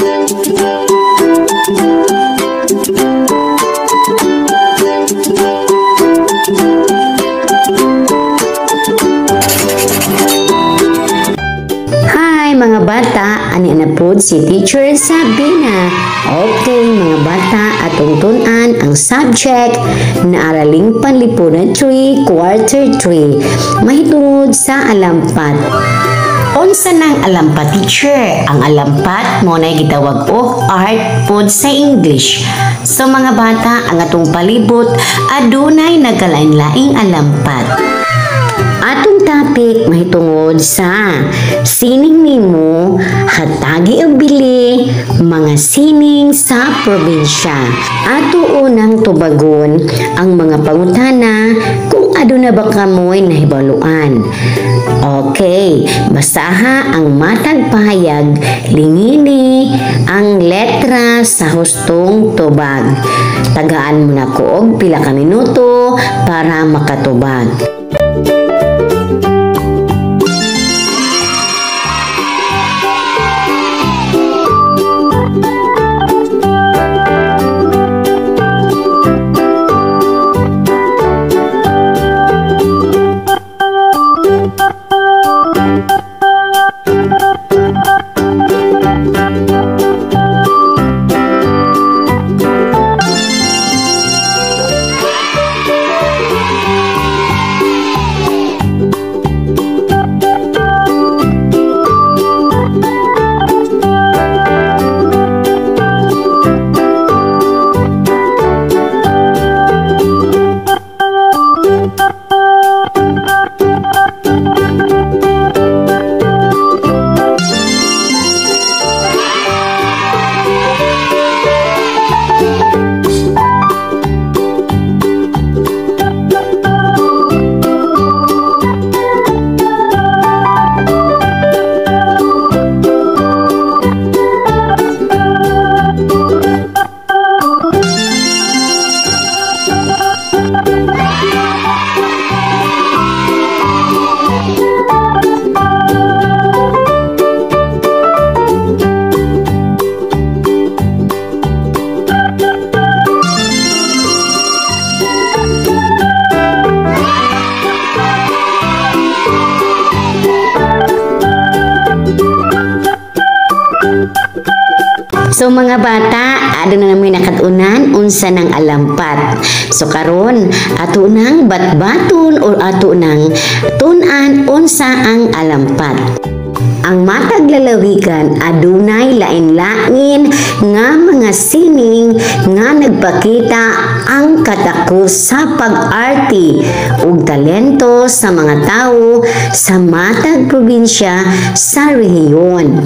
Hi mga bata, ani na pod si Teacher Sabina. Okay mga bata, atong tun-an ang subject na Araling Panlipunan 3, Quarter 3, mahitungod sa alampat. Unsa nang alampat, teacher? Ang alampat mo na gitawag og art pod sa English. So mga bata, ang atong palibot adunay nagkalain-laing alampat. Atong topic mahitungod sa sining nimo, hatagi og bili, mga sining sa probinsya. Ato unang tubagon ang mga pangutana kung aduna ba kamoy nahibaluan. Okay, basaha ang matag pahayag, lingini ang letra sa hustong tubag. Tagaan mo na ko og pila ka minuto para makatubag. So mga bata, aduna na mo'y nakatunan unsa nang alampat. So karon ato nang batbaton or ato nang tun-an unsa ang alampat. Ang matag lalawigan adunay lain-lain nga mga sining nga nagpakita ang katakos sa pag-arte ug talento sa mga tawo sa matag probinsya sa rehiyon.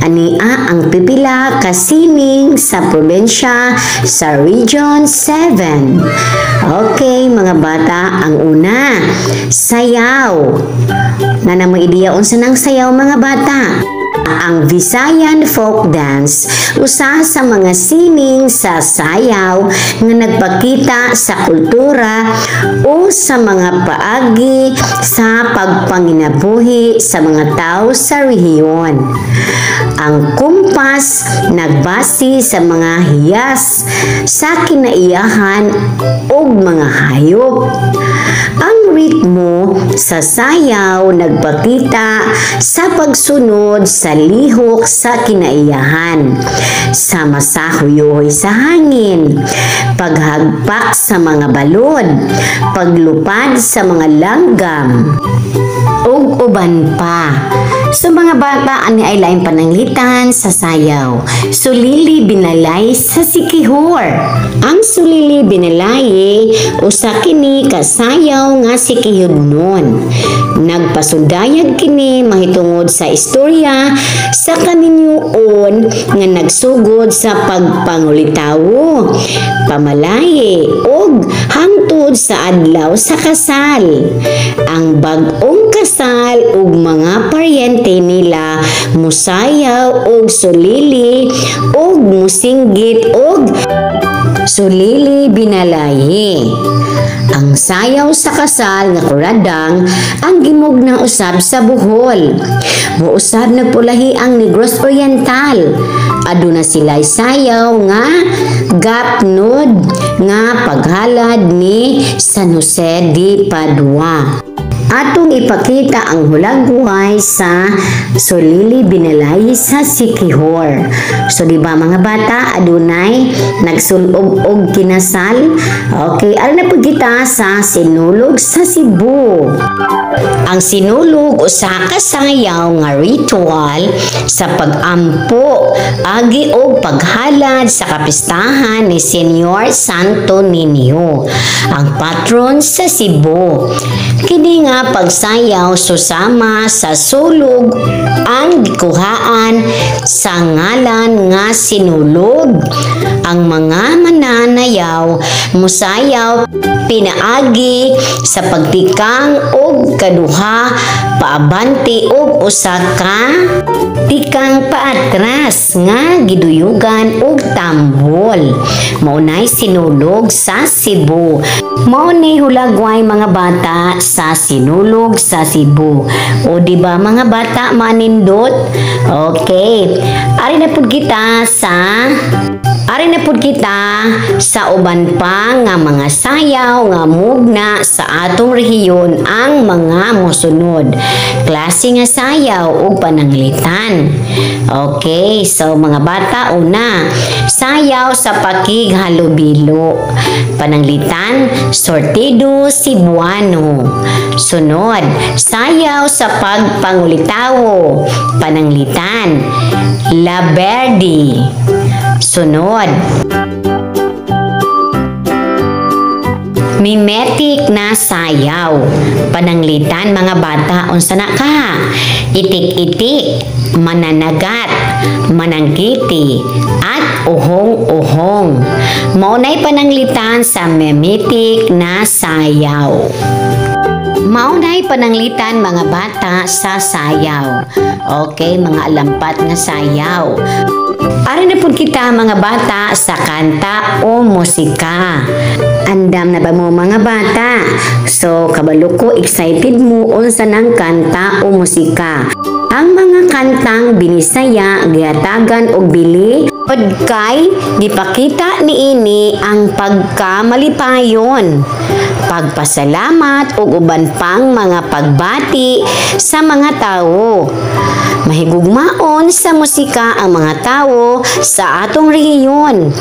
Ania ang pipila ka sining sa probinsya sa Region 7. Okay mga bata, ang una, sayaw. Nana mo ideya unsa nang sayaw mga bata? Ang Visayan folk dance usa sa mga sining sa sayaw nga nagpakita sa kultura o sa mga paagi sa pagpanginabuhi sa mga tao sa rehiyon. Ang kumpas nagbase sa mga hiyas sa kinaiyahan ug mga hayop. Ang ritmo sa sayaw nagpakita sa pagsunod sa lihok sa kinaiyahan, sama sa huyuhoy sa hangin, paghagpak sa mga balod, paglupad sa mga langgam, ug uban pa. So mga bata, ani ay laing pananglitan sa sayaw. Sulili binalay sa Sikihor. Ang sulili binalay usa kini kasayaw nga Sikihornon. Nagpasundayag kini mahitungod sa istorya sa kaminyuon nga nagsugod sa pagpangulitawo, pamalaye ug hangtod sa adlaw sa kasal. Ang bag-ong kasal ug mga paryente nila musayaw og sulili ug musinggit og Sulili Binalayi. Ang sayaw sa kasal nga kuradang ang gimugna usab sa Bohol. Muusab nagpulahi ang Negros Oriental. Aduna sila'y sayaw nga gapnod nga paghalad ni San Jose de Padua. Atong ipakita ang hulagway sa Sulili Binalay sa Siquijor. So di ba, mga bata, adunay nagsulob og kinasal? Okay, ari na pud kita sa Sinulog sa Cebu. Ang sinulog usa ka sayaw nga ritual sa pag-ampo agi og paghalad sa kapistahan ni Senyor Santo Niño, ang patron sa Cebu. Kini nga pagsayaw susama sa sulog ang gikuhaan sa ngalan nga sinulog. Ang mga mananayaw musayaw pinaagi sa pagtikang og kaduha paabante og usa ka tikang paatras nga giduyugan og tambol. Mao nay sinulog sa Cebu. Mao ni hulagway, mga bata, sa sinulog sa Cebu. O di ba, mga bata, manindot? Okay. Ari na pud kita sa uban pa nga mga sayaw nga mugna sa atong rehiyon, ang mga mosunod. Klase nga sayaw ug pananglitan. Okay, so mga bata, una, sayaw sa pakighalubilo. Pananglitan, Sortido Cebuano. Sunod, sayaw sa pagpangulitawo. Pananglitan, La Verde. Sunod, mimetic na sayaw. Pananglitan, mga bata, unsa na ka? Itik-itik, mananagat, mananggiti, at uhong-uhong. Maunay pananglitan sa mimetic na sayaw. Maunay pananglitan, mga bata, sa sayaw. Okay, mga alampat nga sayaw. Ari na pud kita, mga bata, sa kanta o musika. Andam na ba mo, mga bata? So, kabalo ko excited mo unsa nang kanta o musika. Ang mga kantang Binisaya gihatagan og bili od kay gipakita niini ang pagkamalipayon, pagpasalamat ug uban pang mga pagbati sa mga tawo. Mahigugmaon sa musika ang mga tawo sa atong rehiyon.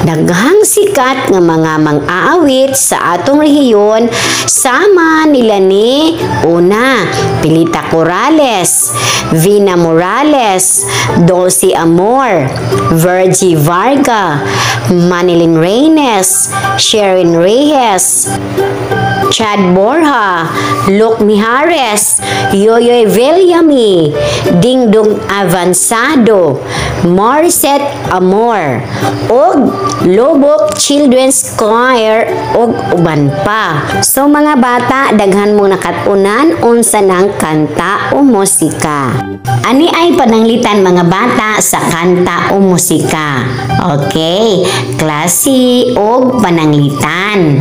Daghang sikat nga mga mang-aawit sa atong rehiyon sama nila ni una, Pilita Corrales, Vina Morales, Dulce Amor, Virgie Varga, Manilyn Reynes, Sharon Reyes, Chad Borja, Luke Mijares, Yoyoy Villame, Dingdong Avanzado, Morissette Amor, ug Loboc Children's Choir ug uban pa. So mga bata, daghan mong nakatunan unsa nang kanta o musika. Ani ay pananglitan, mga bata, sa kanta o musika. Okay, klase og pananglitan.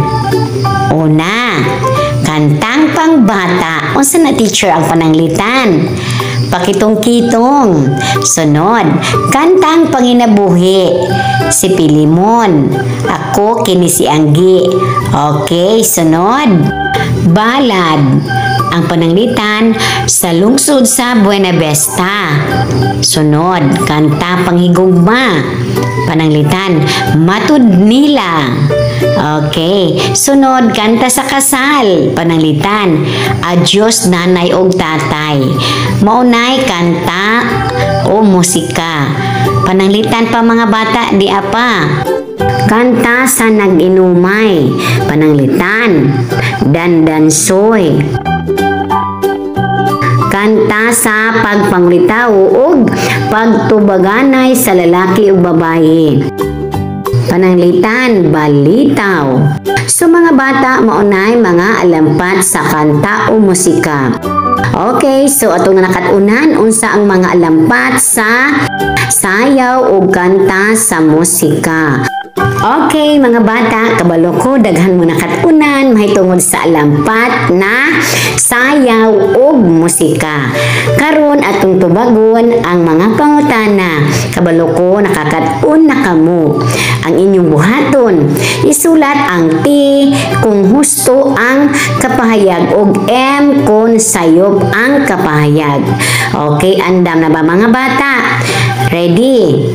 Una, kantang pangbata. Unsa na, teacher, ang pananglitan? Pakitong-kitong. Sunod, kantang panginabuhi. Si Pilimon. Ako kini si Anggi. Okay, sunod. Balad. Ang pananglitan, sa lungsod sa Buena Vista. Sunod, kanta panghigugma. Pananglitan, Matud Nila. Okay. Sunod, kanta sa kasal. Pananglitan, Adios Nanay og Tatay. Maunay kanta o musika. Pananglitan pa, mga bata, di apa. Kanta sa nag-inumay. Pananglitan, Dandansoy. Kanta sa pagpangulitaw ug pagtubaganay sa lalaki ug babaye. Pananglitan, Balitaw. So mga bata, maunay mga alampat sa kanta o musika. Okay, so atong nakatunan unsa ang mga alampat sa sayaw o kanta sa musika. Okay, mga bata, kabalo ko daghan mo nakat-unan mahitungod sa alampat na sayaw ug musika. Karon atong tubagon ang mga pangutana. Kabalo ko nakakat-on na kamo. Ang inyong buhaton, isulat ang T kung husto ang kapahayag ug M kung sayop ang kapahayag. Okay, andam na ba, mga bata? Ready?